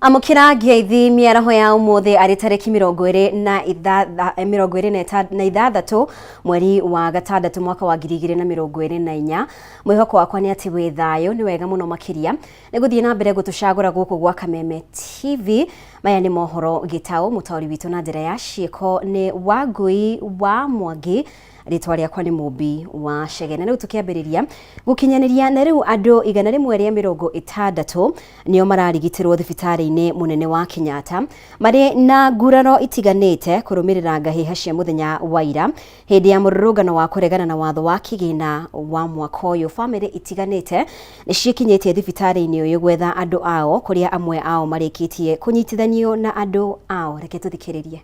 Amũkĩra ngeithi mĩaraho ya ũmũthĩ arĩ tarĩki 26 mweri wa gatandatũ mwaka wa 2024. Mwĩhoko wakwa nĩ atĩ wĩ thayũ, nĩ wega mũno makĩria nĩ gũthiĩ na mbere gũtũcagũra gũkũ gwa Kameme TV. Maya nĩ mohoro gĩtaũ, mũtaũri witũ na njĩra ya ciĩko nĩ Wangui wa Mwangi. Rĩtwa rĩakwa nĩ Mũmbi wa Chege. Na rĩu tũkĩambĩrĩria gũkinyanĩria na rĩu andũ 160 nĩo mararigitĩrwo thibitarĩ-inĩ mũnene wa Kenyatta marĩ na nguraro itiganĩte kũrũmĩrĩra ngahĩha cia mũthenya wa ira hĩndĩ ya mũrũrũngano wa kũregana na watho wa kĩgĩna wa mwaka ũyũ. Famĩlĩ itiganĩte nĩ ciĩkinyĩtie thibitarĩ-inĩ ũyũ gwetha andũ ao kũrĩa amwe ao marĩkĩtie kũnyitithanio na andũ ao. Reke tũthikĩrĩrie.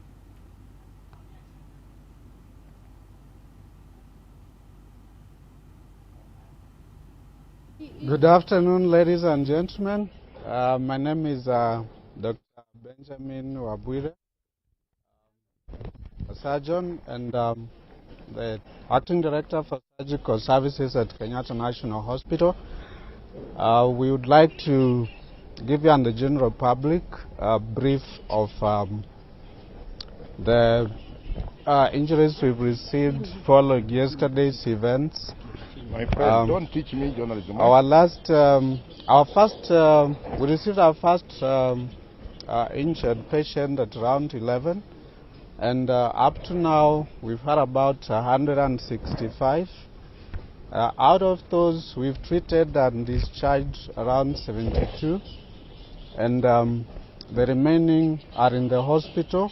Good afternoon, ladies and gentlemen. My name is Dr. Benjamin Wabwire, a surgeon and the acting director for surgical services at Kenyatta National Hospital. We would like to give you and the general public a brief of the injuries we've received following yesterday's events. My friend, don't teach me journalism. Our last, our first, we received our first injured patient at around 11, and up to now we've had about 165. Out of those, we've treated and discharged around 72, and the remaining are in the hospital,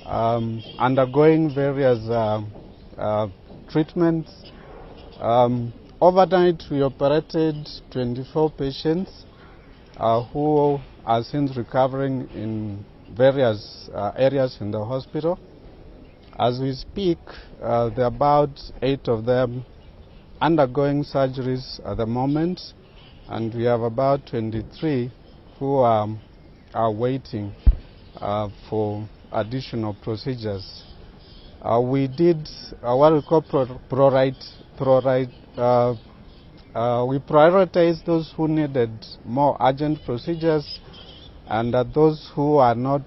undergoing various treatments. Overnight, we operated 24 patients who are since recovering in various areas in the hospital. As we speak, there are about 8 of them undergoing surgeries at the moment, and we have about 23 who are waiting for additional procedures. We did what we call we prioritized those who needed more urgent procedures, and those who are not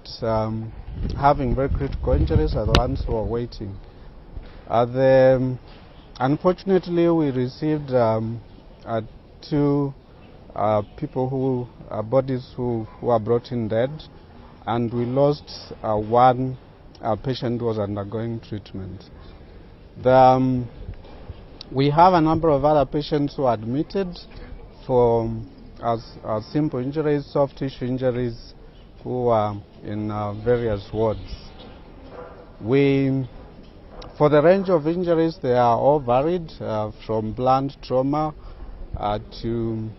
having very critical injuries are the ones who are waiting. Unfortunately, we received 2 people who, bodies who were brought in dead, and we lost 1 patient who was undergoing treatment. We have a number of other patients who are admitted for simple injuries, soft tissue injuries, who are in various wards. For the range of injuries, they are all varied, from blunt trauma to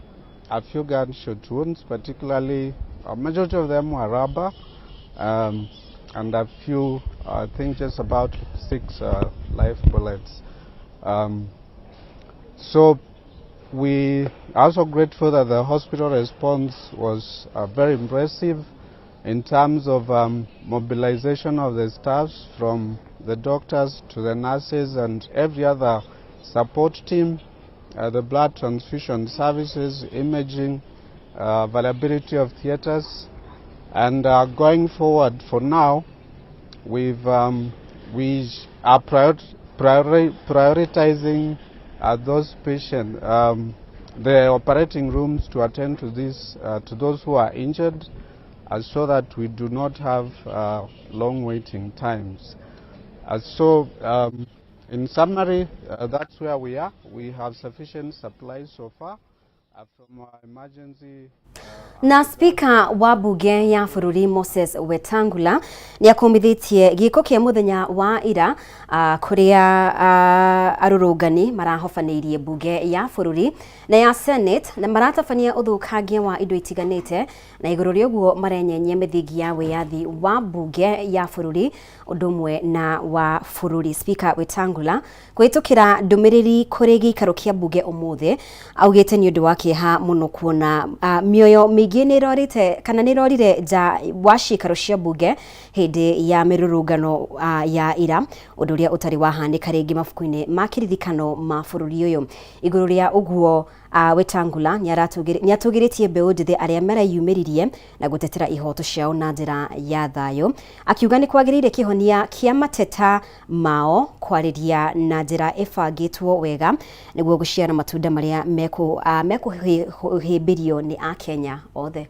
a few gunshot wounds, particularly a majority of them were rubber, and a few, I think just about 6 live bullets. So we are also grateful that the hospital response was very impressive in terms of mobilization of the staffs, from the doctors to the nurses and every other support team, the blood transfusion services, imaging, availability of theaters, and going forward for now, we are prioritizing those patients, the operating rooms to attend to this, to those who are injured, so that we do not have long waiting times. In summary, that's where we are. We have sufficient supplies so far from our emergency. Na Spika wa bunge ya bũrũri Moses Wetangula nĩ akũmithĩtie gĩko kĩa mũthenya wa ira kũrĩa arũrũngani marahobanĩirie bunge ya bũrũri na ya Senate na maratabania ũthũkangia wa indo itiganĩte na igũrũ rĩa ũguo marenyenyia mĩthingi ya wĩyathi wa bunge ya bũrũri ũndũ ũmwe na wa bũrũri. Spika Wetangula kũhĩtũkĩra ndũmĩrĩri kũrĩ gĩikaro kĩa bunge ũmũthĩ augĩte nĩ ũndũ wa kĩeha mũno kuona mĩoyo mĩingĩ nĩ ĩrorĩte kana nĩ ĩrorire nja wa ciikaro cia bunge hĩndĩ ya mĩrũrũngano ya ira, ũndũ ũrĩa ũtarĩ wahanĩka rĩngĩ mabuku-inĩ ma kĩririkano ma bũrũri ũyũ. Igũrũ rĩa ũguo Wetangula nĩatũgĩrĩtie mbeũ njĩthĩ arĩa mareyumĩririe na gũtetera ihoto ciao na njĩra ya thayũ, akiuga nĩ kwagĩrĩire kĩhonia kĩa mateta mao kwarĩria na njĩra ĩbangĩtwo wega nĩguo gũciara matunda marĩa mekũhĩmbĩrio nĩ Akenya othe.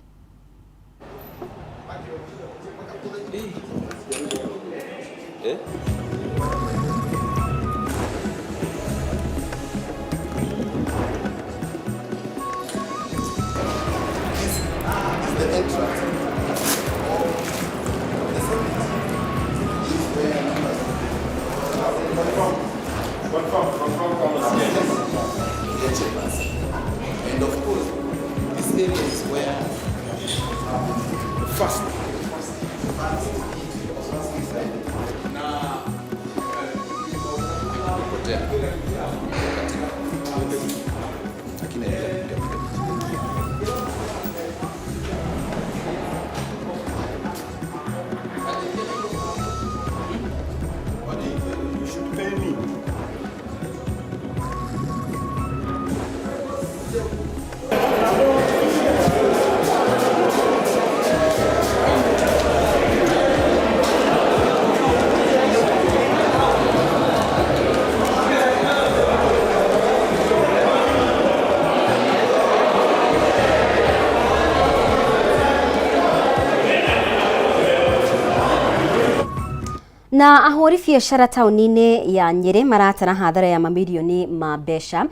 And of course, this area is where first Na ahũri biacara taũni-inĩ ya Nyĩrĩ maratara hathara ya mamirioni ma mbeca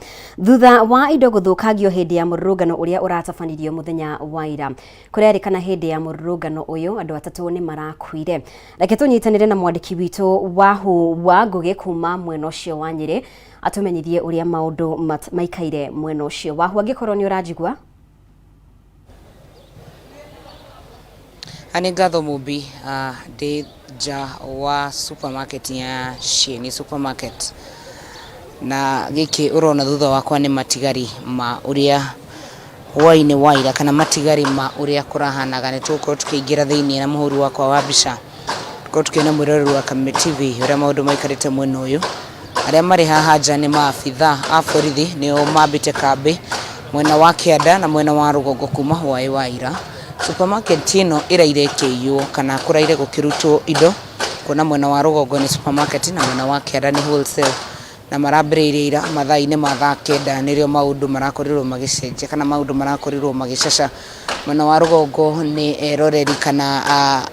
thutha wa indo gũthũkangio hĩndĩ ya mũrũrũngano ũrĩa ũratabanirio mũthenya wa ira. Kũrerĩkana hĩndĩ ya mũrũrũngano ũyũ andũ atatũ nĩ marakuire. Reke tũnyitanĩre na mwandĩki witũ Wahu wa Ngũgĩ kuma mwena ũcio wa Nyĩrĩ atũmenyithie ũrĩa maũndũ maikaire mwena ũcio. Wahu, angĩkorwo nĩ ũranjigua. Nĩ ngatho Mumbi. Ndĩ nja wa supermarket ya Shieni Supermarket, na gĩkĩ ũrona thutha wakwa nĩ matigari ma ũrĩa hwainĩ wa ira, kana matigari ma ũrĩa kũrahanaga. Nĩ tũgũkorwo tũkĩingĩra thĩiniĩ na mũhũri wakwa wa mbica, tũkorwo tũkĩona mwĩroreri wa Kameme TV ũrĩa maũndũ maikarĩte mwena ũyũ. Arĩa marĩ haha nja nĩ maabitha a borithi, nĩo mambĩte kambĩ mwena wa kĩanda na mwena wa rũgongo kuma hwaĩ wa ira. Supermarket ĩno ĩraire ĩkĩiywo kana kũraire gũkĩrutwo indo, kuona mwena wa rũgongo nĩ supermarket na mwena wa kĩanda nĩ wholesale, na marambĩrĩirie ira mathaa-inĩ ma thaa 9, nĩrĩo maũndũ marakorirwo magĩcenjia kana maũndũ marakorirwo magĩcaca. Mwena wa rũgongo nĩ eroreri kana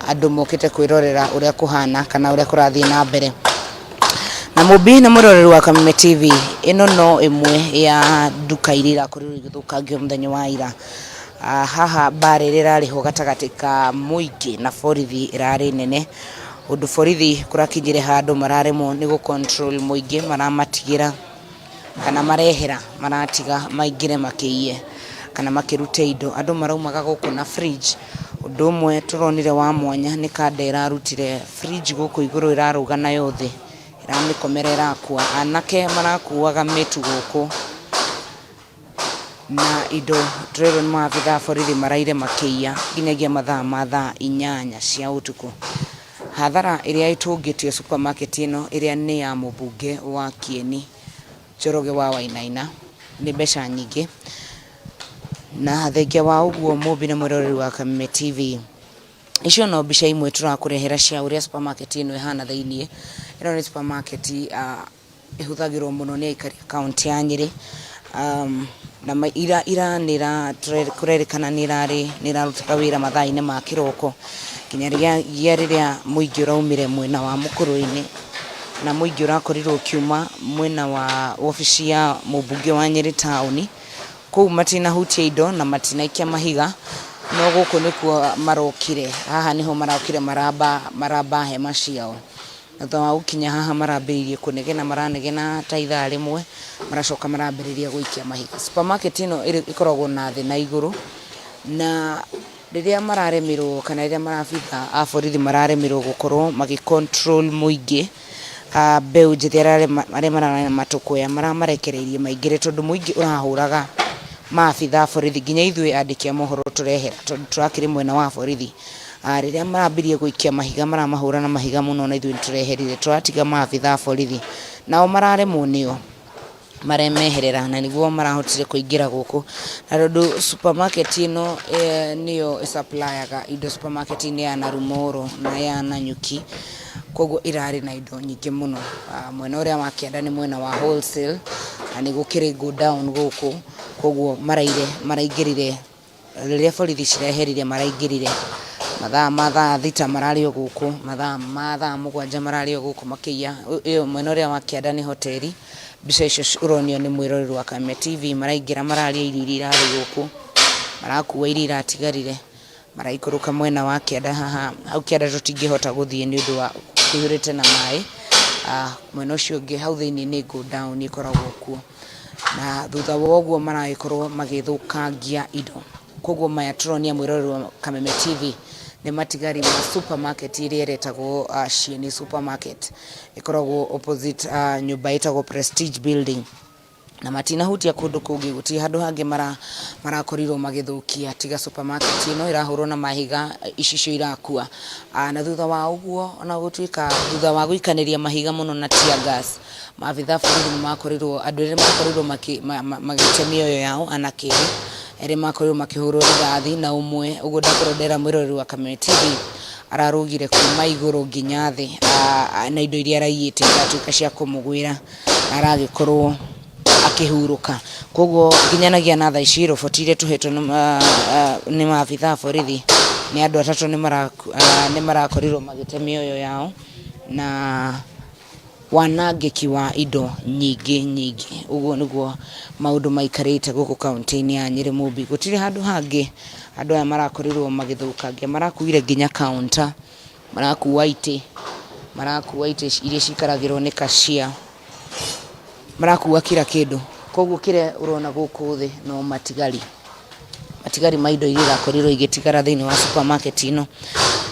andũ mokĩte kwĩrorera ũrĩa kũhana kana ũrĩa kũrathiĩ na mbere. Na Mumbi na mwĩroreri wa Kameme TV, ĩno no ĩmwe ya nduka iria irakorirwo igĩthũkangio mũthenya wa ira. Haha mbara ĩrĩa ĩrarĩho gatagatĩ ka mũingĩ na borithi ĩrarĩ nene, ũndũ borithi kũrakinyire handũ mararemwo nĩ gũ control mũingĩ, maramatigĩra kana marehera, maratiga maingĩre makĩiye kana makĩrute indo. Andũ maraumaga gũkũ na fridge. Ũndũ ũmwe tũronire wa mwanya nĩ kanda ĩrarutire fridge gũkũ igũrũ, ĩrarũga nayo thĩ, ĩramĩkomera, ĩrakua. Anake marakuaga mĩtu gũkũ na indo tũrerwo nĩ maabitha a borithi maraire makĩiya nginyagia mathaa ma thaa 8 cia ũtukũ. Hathara ĩrĩa ĩtũngĩtio supermarket ĩno, ĩrĩa nĩ ya mũmbunge wa Kieni Njoroge wa Wainaina, nĩ mbeca nyingĩ. Na thengia wa ũguo, Mumbi na mwĩroreri wa Kameme TV, icio no mbica imwe tũrakũrehera cia ũrĩa supermarket ĩno ĩhana thĩiniĩ. Ĩno nĩ supermarket ĩhũthagĩrwo mũno nĩ aikari a kaũntĩ ya Nyĩrĩ, na ira ira nĩ kũrerĩkana nĩ ĩrarĩ nĩ ĩrarutaga wĩra mathaa-inĩ ma kĩroko nginya rĩrĩa mũingĩ ũraumire mwena wa Mũkũrwe-inĩ, na mũingĩ ũrakorirwo ũkiuma mwena wa wabici ya mũmbunge wa Nyĩrĩ taũni. Kũu matinahutia indo na matinaikia mahiga, no gũkũ nĩkuo marokire. Haha nĩho marokire maramba hema ciao. Thutha wa gũkinya haha marambĩrĩirie kũnegena, maranegena ta ithaa rĩmwe, maracoka marambĩrĩria gũikia mahiga. Supermarket ĩno ĩkoragwo na thĩ na igũrũ, na rĩrĩa mararemirwo kana rĩrĩa marabitha a borithi mararemirwo gũkorwo magĩ control mũingĩ, mbeũ njĩthĩ arĩa mararĩ na matũkũya maramarekereirie maingĩre, tondũ mũingĩ ũrahũraga maabitha a borithi, nginya ithuĩ andĩki a mohoro tũrehera tondũ tũrakĩrĩ mwena wa borithi. Rĩrĩa marambirie gũikia mahiga, maramahũra na mahiga mũno, na ithuĩ nĩtũreherire, tũratiga maabitha a borithi nao mararemwo nĩo. Maremeherera na nĩguo marahotire kũingĩra gũkũ na tondũ supermarket ĩno nĩyo ĩsupplyaga indo supermarket-inĩ ya Narumoro na ya Nanyuki, koguo ĩrarĩ na indo nyingĩ mũno. Mwena ũrĩa wa kĩanda nĩ mwena wa wholesale na nĩ gũkĩrĩ go down gũkũ, koguo maraire maraingĩrire rĩrĩa borithi cireherire, maraingĩrire mathaa ma thaa 6, mararĩ o gũkũ mathaa ma thaa 7, mararĩ o gũkũ makĩiya. Ĩyo mwena ũrĩa wa kĩanda nĩ hoteri. Mbica icio ũronio nĩ mwĩroreri wa Kameme TV. Maraingĩra, mararĩa irio iria irarĩ gũkũ, marakua iria iratigarire, maraikũrũka mwena wa kĩanda haha. Hau kĩanda tũtingĩhota gũthiĩ nĩ ũndũ wa kũihũrĩte na maĩ. Mwena ũcio ũngĩ hau thĩinĩ nĩ go down ĩkoragwo kuo, na thutha wa ũguo maragĩkorwo magĩthũkangia indo. Koguo maya tũronia mwĩroreri wa Kameme TV nĩ matigari ma supermarket ĩrĩa ĩretagwo Shieni Supermarket, ĩkoragwo opposite nyũmba ĩtagwo Prestige Building, na matinahutia kũndũ kũngĩ, gũtirĩ handũ hangĩ marakorirwo magĩthũkia tiga supermarket ĩno ĩrahũrwo na mahiga, icicio irakua. Na thutha wa ũguo, ona gũtuĩka thutha wa gũikanĩria mahiga mũno na tear gas, maabitha a borithi nĩ makorirwo, andũ erĩ makorirwo magĩte mĩoyo yao, anake erĩ makorirwo makĩhũrwo rithathi, na ũmwe ũguo ndakorwo ndera mwĩroreri wa Kameme TV ararũgire kuma igũrũ nginya thĩ, na indo iria araiyĩte iratuĩka cia kũmũgwĩra na aragĩkorwo akĩhurũka. Koguo nginyanagia na thaa ici, riboti iria tũhetwo nĩ maabitha a borithi nĩ andũ atatũ nĩ marakorirwo magĩte mĩoyo yao na wanangĩki wa indo nyingĩ nyingĩ. Ũguo nĩguo maũndũ maikarĩte gũkũ kaunti-inĩ ya Nyĩrĩ. Mũmbi, gũtirĩ handũ hangĩ andũ aya marakorirwo magĩthũkangia, marakuire nginya counter, marakua itĩ, marakua itĩ iria cikaragĩrwo nĩ cashier, marakua kila kĩndũ. Koguo kĩrĩa ũrona gũkũ thĩ no matigari, matigari ma indo iria irakorirwo igĩtigara thĩinĩ wa supermarket ĩno.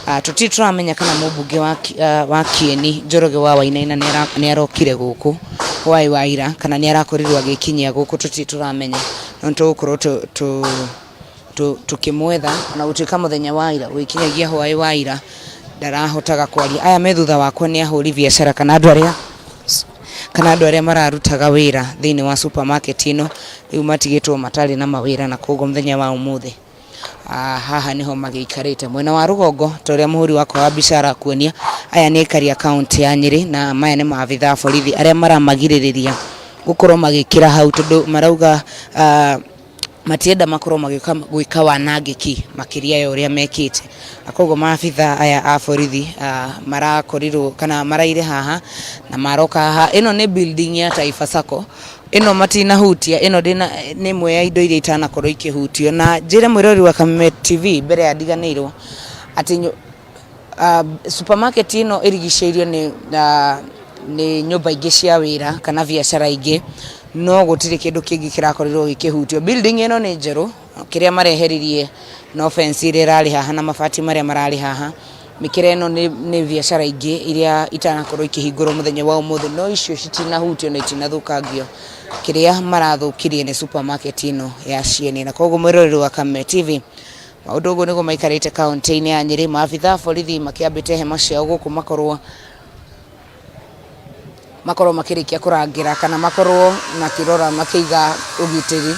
Tũtirĩ tũramenya kana mũmbunge wa Kieni Njoroge wa Wainaina nĩ arokire gũkũ hwaĩ wa ira kana nĩ arakorirwo agĩkinyia gũkũ, tũtirĩ tũramenya, no nĩ tũgũkorwo tũkĩmwetha, ona gũtuĩka mũthenya wa ira gũgĩkinyagia hwaĩ wa ira ndarahotaga kwaria. Aya me thutha wakwa nĩ ahũri biacara kana andũ arĩa mararutaga wĩra thĩinĩ wa supermarket ĩno, rĩu matigĩtwo matarĩ na mawĩra, na koguo mũthenya wa ũmũthĩ haha nĩho magĩikarĩte mwena wa rũgongo ta ũrĩa mũhũri wakwa wa mbica arakuonia. Aya nĩ aikari a kaunti ya Nyĩrĩ, na maya nĩ maabitha a borithi arĩa maramagirĩrĩria gũkorwo magĩkĩra hau, tondũ marauga matienda makorwo magĩũka gwĩka wanangĩki makĩria ya ũrĩa mekĩte, na koguo maabitha aya a borithi marakorirwo kana maraire haha na maroka haha. Ĩno nĩ building ya Taifa Sacco, ĩno matinahutia, ĩno ndĩna nĩ ĩmwe ya indo iria itanakorwo ikĩhutio. Na njĩre mwĩroreri wa Kameme TV mbere ya ndiganĩirwo atĩ supermarket ĩno ĩrigicĩirio nĩ nyũmba ingĩ cia wĩra kana biacara ingĩ, no gũtirĩ kĩndũ kĩngĩ kĩrakorirwo gĩkĩhutio. Building ĩno nĩ njerũ, kĩrĩa mareheririe no fence ĩrĩa ĩrarĩ haha na mabati marĩa mararĩ haha. Mĩkĩra ĩno nĩ biacara ingĩ iria itanakorwo ikĩhingũrwo mũthenya wa ũmũthĩ, no icio citinahutio na itinathũkangio. Kĩrĩa marathũkirie nĩ supermarket ĩno ya Shieni. Na koguo mwĩroreri wa Kameme TV, maũndũ ũguo nĩguo maikarĩte kaunti-inĩ ya Nyĩrĩ, maabitha a borithi makĩambĩte hema ciao gũkũ, makorwo makĩrĩkia kũrangĩra kana makorwo makĩrora, makĩiga ũgitĩri,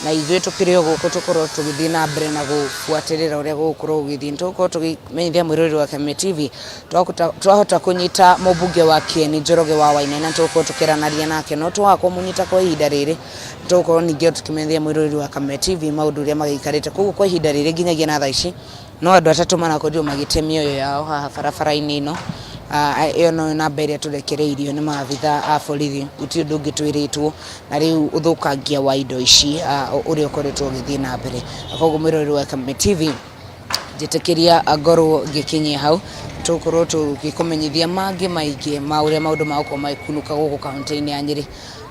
na ithuĩ tũkĩrĩ o gũkũ tũkorwo tũgĩthiĩ na mbere na gũbuatĩrĩra ũrĩa gũgũkorwo gũgĩthiĩ. Nĩ tũgũkorwo tũkĩmenyithia mwĩroreri wa Kameme TV twahota kũnyita mũmbunge wa Kieni Njoroge wa Wainaina, nĩ tũgũkorwo tũkĩaranĩria nake, no twaga kũmũnyita kwa ihinda rĩrĩ, nĩ tũgũkorwo ningĩ tũkĩmenyithia mwĩroreri wa Kameme TV maũndũ ũrĩa magĩikarĩte. Koguo kwa ihinda rĩrĩ, nginyagia na thaa ici, no andũ atatũ marakorirwo magĩte mĩoyo yao haha barabara-inĩ ĩno. Ĩyo noyo namba ĩrĩa tũrekereirio nĩ maabitha a borithi, gũtirĩ ũndũ ũngĩ twĩrĩtwo, na rĩu ũthũkangia wa indo ici ũrĩa ũkoretwo ũgĩthiĩ na mbere. Na koguo mwĩroreri wa Kameme TV, njĩtĩkĩria ngorwo ngĩkinyia hau, tũgũkorwo tũgĩkũmenyithia mangĩ maingĩ ma ũrĩa maũndũ magũkorwo magĩkunũka gũkũ kaunti-inĩ ya Nyĩrĩ.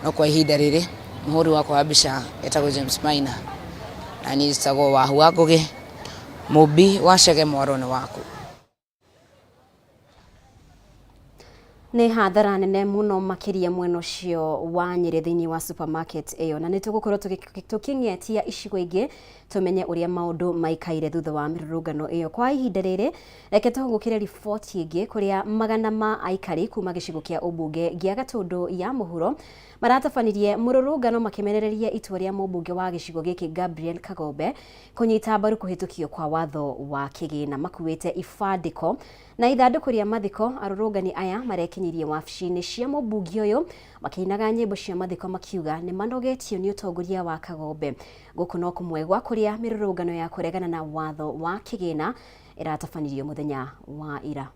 No kwa ihinda rĩrĩ, mũhũri wakwa wa mbica etagwo James Maina, na niĩ njĩtagwo Wahu wa Ngũgĩ, mũmbi wa Chege, mwaro nĩ waku. Nĩ hathara nene mũno makĩria mwena ũcio wa Nyĩrĩ thĩinĩ wa supermarket ĩyo, na nĩ tũgũkorwo tũkĩng'etia icigo ingĩ tũmenye ũrĩa maũndũ maikaire thutha wa mĩrũrũngano ĩyo. Kwa ihinda rĩrĩ, reke tũhũgũkĩre riboti ĩngĩ kũrĩa magana ma aikari kuma gĩcigo kĩa ũmbunge gĩa Gatũndũ ya mũhuro maratabanirie mũrũrũngano makĩmenereria itua rĩa mũmbunge wa gĩcigo gĩkĩ Gabriel Kagombe kũnyita mbaru kũhĩtũkio kwa watho wa kĩgĩna. Makuĩte ibandĩko na ithandũkũ rĩa mathiko. Arũrũngani aya marekinyirie wabici-inĩ cia mũmbunge ũyũ makĩinaga nyĩmbo cia mathiko makiuga nĩ manogetio nĩ ũtongoria wa Kagombe. Gũkũ no kũmwe gwa kũrĩa mĩrũrũngano ya kũregana na watho wa kĩgĩna ĩratabanirio mũthenya wa ira.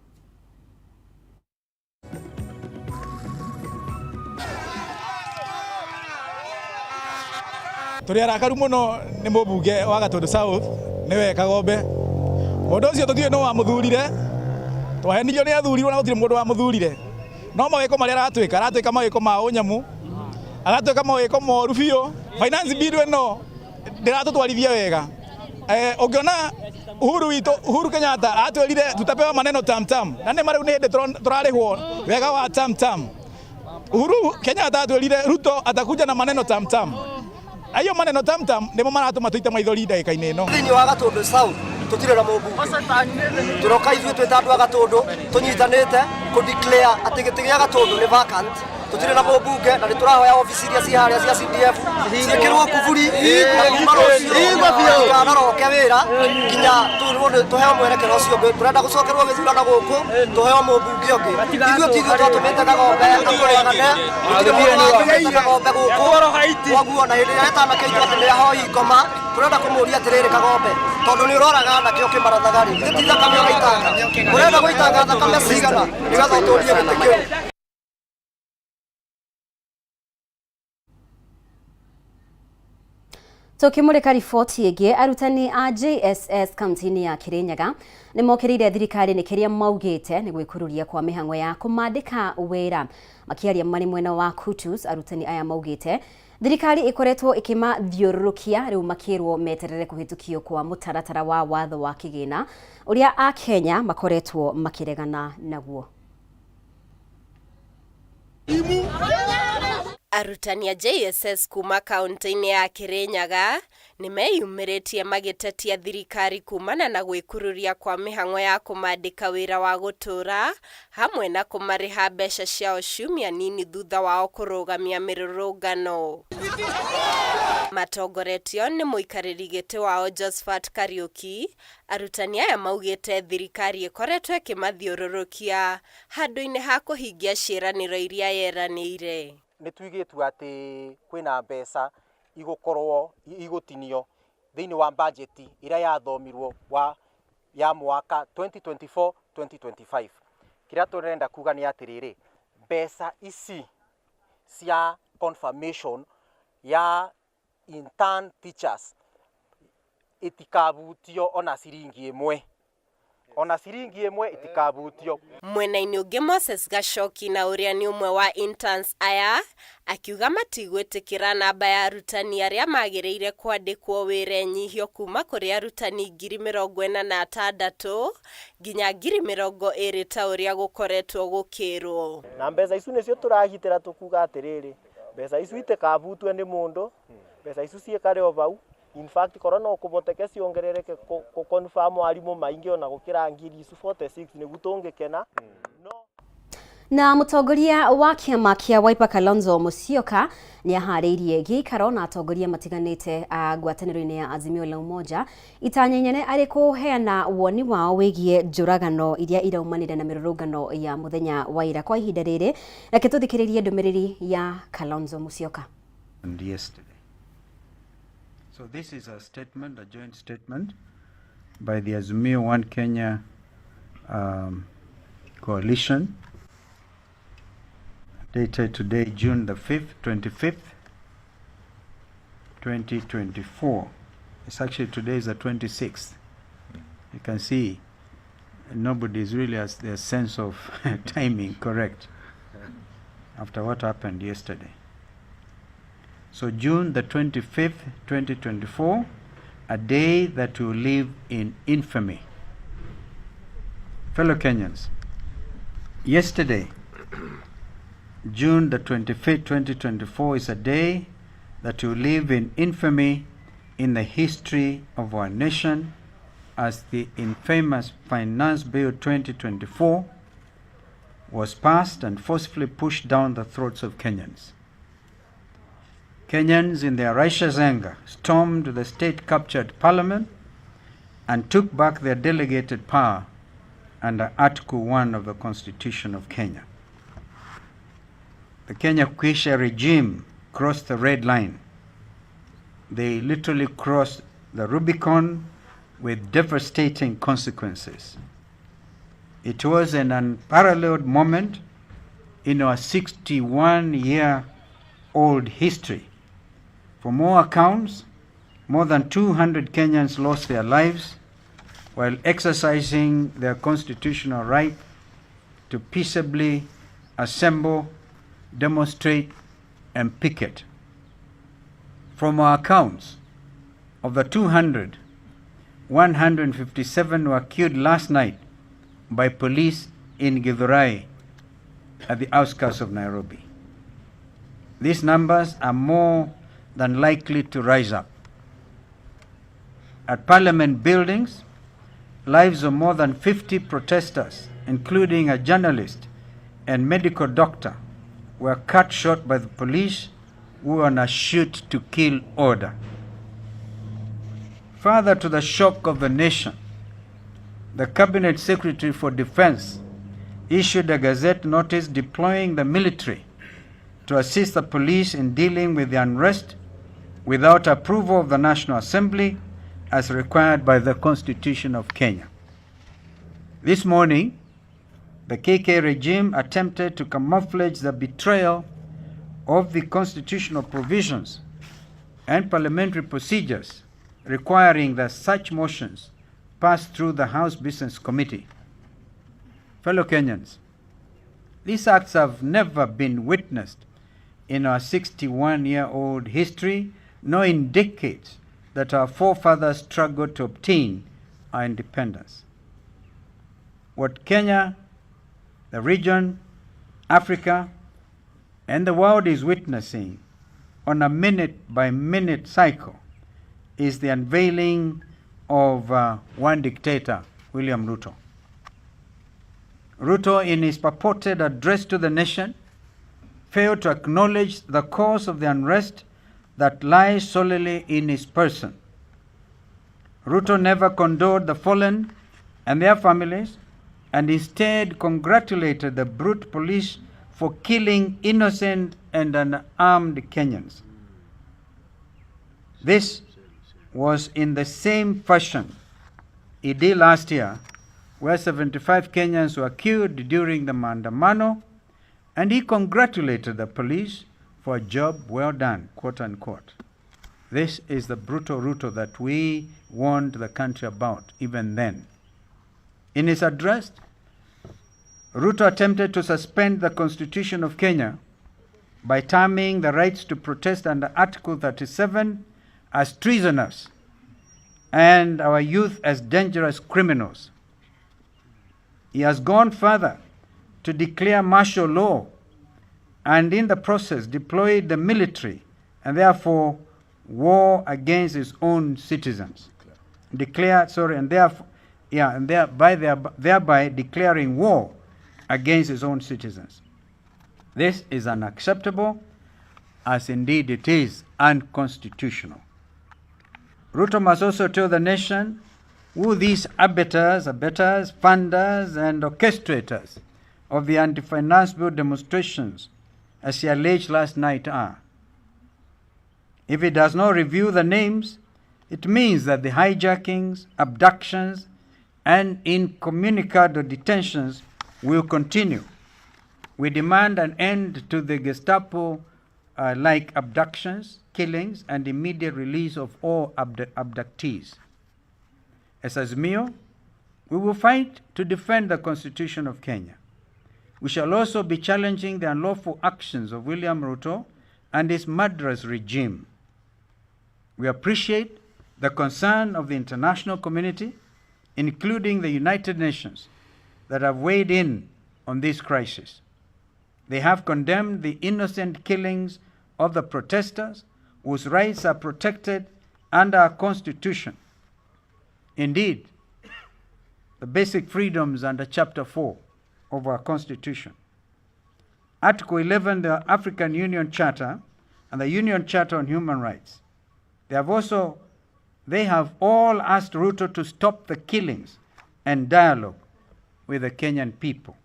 Tũrĩ arakaru mũno nĩ mũmbunge wa Gatũndũ South nĩwe Kagombe. Mũndũ ũcio tũtiũĩ nũ wamũthurire, twahenirio nĩ athurirwo na gũtirĩ mũndũ wamũthurire. No mawĩko marĩa aratwĩka, aratwĩka mawĩko ma ũnyamũ, aratwĩka mawĩko moru biũ. Finance bill ĩno ndĩratũtwarithia wega. Ũngĩona Uhuru witũ, Uhuru Kenyatta atwĩrire tutapewa maneno tam tam, na nĩ ma rĩu nĩ hĩndĩ tũrarĩhwo wega wa tam tam. Uhuru Kenyatta atwĩrire Ruto atakuja na maneno tam tam. Ayo maneno tam tam nĩmo maratũma tũite maithori ndagĩka-inĩ ĩno. Thĩinĩ wa Gatũndũ South tũtirĩ na mũmbunge, tũroka ithuĩ twĩ ta andũ a Gatũndũ tũnyitanĩte kũ declare atĩ gĩtĩ gĩa Gatũndũ nĩ vacant. Tũtirĩ na mũmbunge na nĩ tũrahoya obici iria ciĩ harĩa cia CDF ciĩkĩrwo kuburi na kuma rũciũ matikanaroke wĩra nginya tũheo mwerekero ũcio ũngĩ. Tũrenda gũcokerwo gĩthurano gũkũ tũheo mũmbunge ũngĩ. Ithuĩ ti ithuĩ twatũmĩte Kagombe atũragane, gũtirĩ mũndũ watũmĩte Kagombe gũkũ. Koguo na hĩndĩ ĩrĩa etanake itũ atĩ nĩ ahoi ngoma, tũrenda kũmũria atĩrĩrĩ Kagombe, tondũ nĩ ũroraga anake ũkĩmarathaga rĩ, githĩ ti thakame ũraitanga? Ũrenda gũitanga thakame cigana nĩgetha ũtũrie gĩtĩ kĩu? Tukimurika riboti ĩngĩ, arutani a JSS kaunti-inĩ ya Kirinyaga nĩ mokĩrĩire thirikari nĩ kĩrĩa maugĩte nĩ gwĩkururia kwa mĩhang'o ya kũmandĩka wĩra. Makĩaria marĩ mwena wa Kutus, arutani aya maugĩte thirikari ĩkoretwo ĩkĩmathiũrũrũkia rĩu makĩrwo meterere kũhĩtũkio kwa mũtaratara wa watho wa kĩgĩna ũrĩa Akenya makoretwo makĩregana naguo. Arutani a JSS kuma kaunti-inĩ ya Kirinyaga nĩ meyumĩrĩtie magĩtetia thirikari kumana na gwĩkururia kwa mĩhang'o ya kũmandĩka wĩra wa gũtũũra hamwe na kũmarĩha mbeca ciao ciumia nini thutha wao kũrũgamia mĩrũrũngano. Matongoretio nĩ mũikarĩri gĩtĩ wao Josephat Kariuki, arutani aya maugĩte thirikari ĩkoretwo ĩkĩmathiũrũrũkia handũ-inĩ ha kũhingia ciĩranĩro iria yeranĩire. Nĩ tuigĩtwo atĩ kwĩna mbeca igũkorwo igũtinio thĩinĩ wa budget ĩrĩa yathomirwo wa ya mwaka 2024-2025. Kĩrĩa tũrenda kuga nĩ atĩrĩrĩ, mbeca ici cia confirmation ya intern teachers itikabutio ona ciringi ĩmwe, ona ciringi ĩmwe itikabutio. Mwena-inĩ ũngĩ Moses Gacoki na ũrĩa nĩ ũmwe wa interns aya akiuga matigwĩtĩkĩra namba ya arutani arĩa magĩrĩire kwandĩkwo wĩra ĩnyihio kuma kũrĩ arutani 46,000 nginya 20,000 ta ũrĩa gũkoretwo gũkĩrwo. Na mbeca icu nĩcio tũragitĩra tũkuga atĩrĩrĩ, mbeca icu itikabutwe nĩ mũndũ, mbeca icu ciĩkare o vau. In fact, korwo no kũhoteke ciongerereke kũ confirm arimũ maingĩ ona gũkĩra ngiri icu 46 nĩguo tũngĩkena. Na mũtongoria wa kĩama kĩa Wiper Kalonzo Musyoka nĩ aharĩirie gĩikaro na atongoria matiganĩte a ngwatanĩro-inĩ ya Azimio la Umoja itanya inene arĩ kũheana woni wao wĩgiĩ njũragano iria iraumanire na mĩrũrũngano ya mũthenya wa ira. Kwa ihinda rĩrĩ, reke tũthikĩrĩrie ndũmĩrĩri ya Kalonzo Musyoka. Yesterday. So this is a statement, a joint statement by the Azimio One Kenya coalition, dated today, June the 5th, 25th, 2024. It's actually today is the 26th. You can see nobody is really has their sense of timing correct after what happened yesterday. So June the 25th, 2024, a day that will live in infamy. Fellow Kenyans, yesterday, June the 25th, 2024 is a day that will live in infamy in the history of our nation as the infamous Finance Bill 2024 was passed and forcefully pushed down the throats of Kenyans. Kenyans, in their righteous anger, stormed the state captured parliament and took back their delegated power under Article 1 of the Constitution of Kenya. The Kenya Kwisha regime crossed the red line. They literally crossed the Rubicon with devastating consequences. It was an unparalleled moment in our 61 year old history. For more accounts, more than 200 Kenyans lost their lives while exercising their constitutional right to peaceably assemble, demonstrate, and picket. From our accounts, of the 200, 157 were killed last night by police in Githurai at the outskirts of Nairobi. These numbers are more than likely to rise up. At parliament buildings, lives of more than 50 protesters, including a journalist and medical doctor, were cut short by the police who were on a shoot to kill order. Further to the shock of the nation, the Cabinet Secretary for Defense issued a gazette notice deploying the military to assist the police in dealing with the unrest without approval of the National Assembly as required by the Constitution of Kenya. This morning, the KK regime attempted to camouflage the betrayal of the constitutional provisions and parliamentary procedures requiring that such motions pass through the House Business Committee. Fellow Kenyans, these acts have never been witnessed in our 61 year old history, nor in decades that our forefathers struggled to obtain our independence. What Kenya, the region, Africa, and the world is witnessing on a minute by minute cycle is the unveiling of one dictator, William Ruto. Ruto, in his purported address to the nation, failed to acknowledge the cause of the unrest that lies solely in his person. Ruto never condoled the fallen and their families and instead congratulated the brute police for killing innocent and unarmed Kenyans. This was in the same fashion he did last year, where 75 Kenyans were killed during the Maandamano, and he congratulated the police for a job well done, quote unquote. This is the brutal Ruto that we warned the country about even then. In his address, Ruto attempted to suspend the Constitution of Kenya by terming the rights to protest under Article 37 as treasonous and our youth as dangerous criminals. He has gone further to declare martial law and in the process deployed the military and therefore war against his own citizens. Declare, sorry, and therefore, yeah, and thereby declaring war against his own citizens. This is unacceptable, as indeed it is unconstitutional. Ruto must also tell the nation who these abettors, funders, and orchestrators of the anti finance bill demonstrations, as he alleged last night, are. If he does not review the names, it means that the hijackings, abductions, and incommunicado detentions will continue. We demand an end to the Gestapo like abductions, killings, and immediate release of all abductees. As Azimio, we will fight to defend the Constitution of Kenya. We shall also be challenging the unlawful actions of William Ruto and his murderous regime. We appreciate the concern of the international community, including the United Nations, that have weighed in on this crisis. They have condemned the innocent killings of the protesters whose rights are protected under our Constitution. Indeed, the basic freedoms under Chapter 4 of our Constitution. Article 11, the African Union Charter, and the Union Charter on Human Rights. They have all asked Ruto to stop the killings and dialogue with the Kenyan people.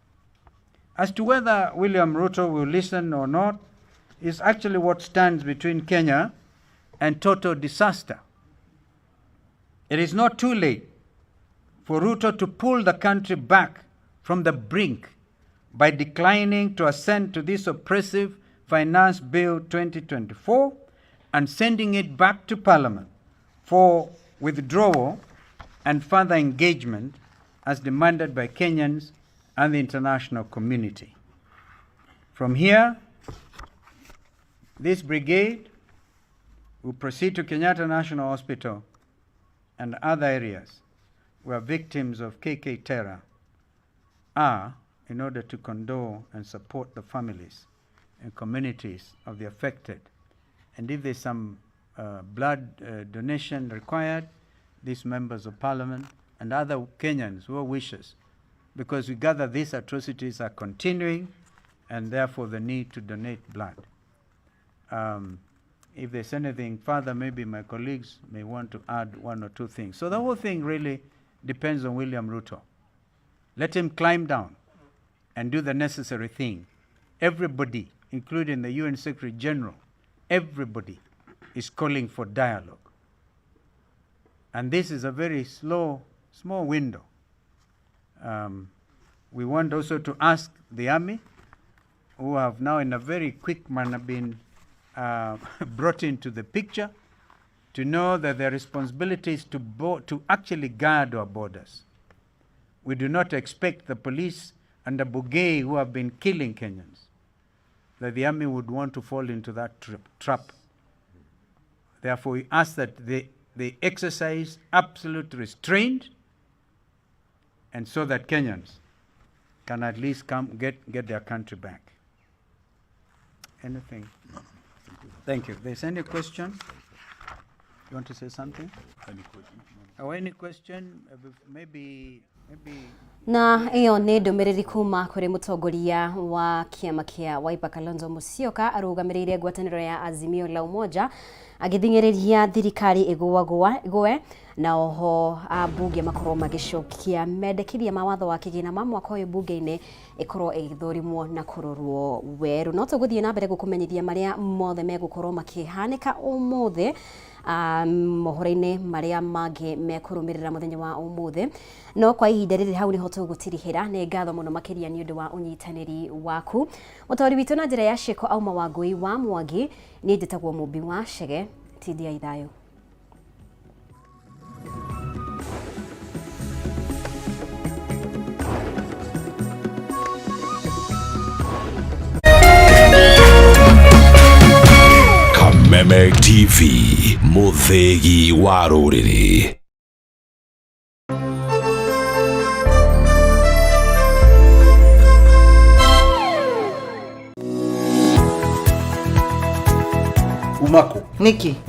As to whether William Ruto will listen or not is actually what stands between Kenya and total disaster. It is not too late for Ruto to pull the country back from the brink by declining to assent to this oppressive Finance Bill 2024 and sending it back to Parliament for withdrawal and further engagement as demanded by Kenyans and the international community. From here, this brigade will proceed to Kenyatta National Hospital and other areas where victims of KK terror are, in order to condole and support the families and communities of the affected. And if there's some blood donation required, these members of parliament and other Kenyans who wishes, because we gather these atrocities are continuing and therefore the need to donate blood. If there's anything further, maybe my colleagues may want to add one or two things. So the whole thing really depends on William Ruto. Let him climb down and do the necessary thing. Everybody, including the UN Secretary General, everybody is calling for dialogue. And this is a very slow, small window. We want also to ask the army, who have now in a very quick manner been brought into the picture, to know that their responsibility is to actually guard our borders. We do not expect the police and the Bugei who have been killing Kenyans, that the army would want to fall into that trap. Therefore, we ask that they exercise absolute restraint, and so that Kenyans can at least come get their country back. Anything? No. Thank you. There's any question? You want to say something? Any question? Oh, any question? Maybe. Na iyo nĩ ndũmĩrĩri kuma kũrĩ mũtongoria wa kĩama kĩa Wiper Kalonzo Musyoka arũgamĩrĩire ngwatanĩro ya Azimio la Umoja agĩthing'ĩrĩria thirikari ĩgũe na oho ambunge makorwo magĩcokia mendekithia ma watho wa kĩgĩna ma mwaka ũyũ bunge-inĩ ĩkorwo ĩgĩthũrimwo na kũrorwo werũ. No tũgũthiĩ na mbere gũkũmenyithia marĩa mothe megũkorwo makĩhanĩka ũmũthĩ mohoro-inĩ marĩa mangĩ mekũrũmĩrĩra mũthenya wa ũmũthĩ. No kwa ihinda rĩrĩ hau nĩho tũgũtirihĩra. Nĩ ngatho mũno makĩria nĩ ũndũ wa ũnyitanĩri waku. Mũtwari witũ na njĩra ya ciĩko auma Wangũi wa Mwangi, niĩ njĩtagwo Mũmbi wa Chege. Tindia thayũ. Kameme TV, mũthĩgi wa rũrĩrĩ. Umako. Niki.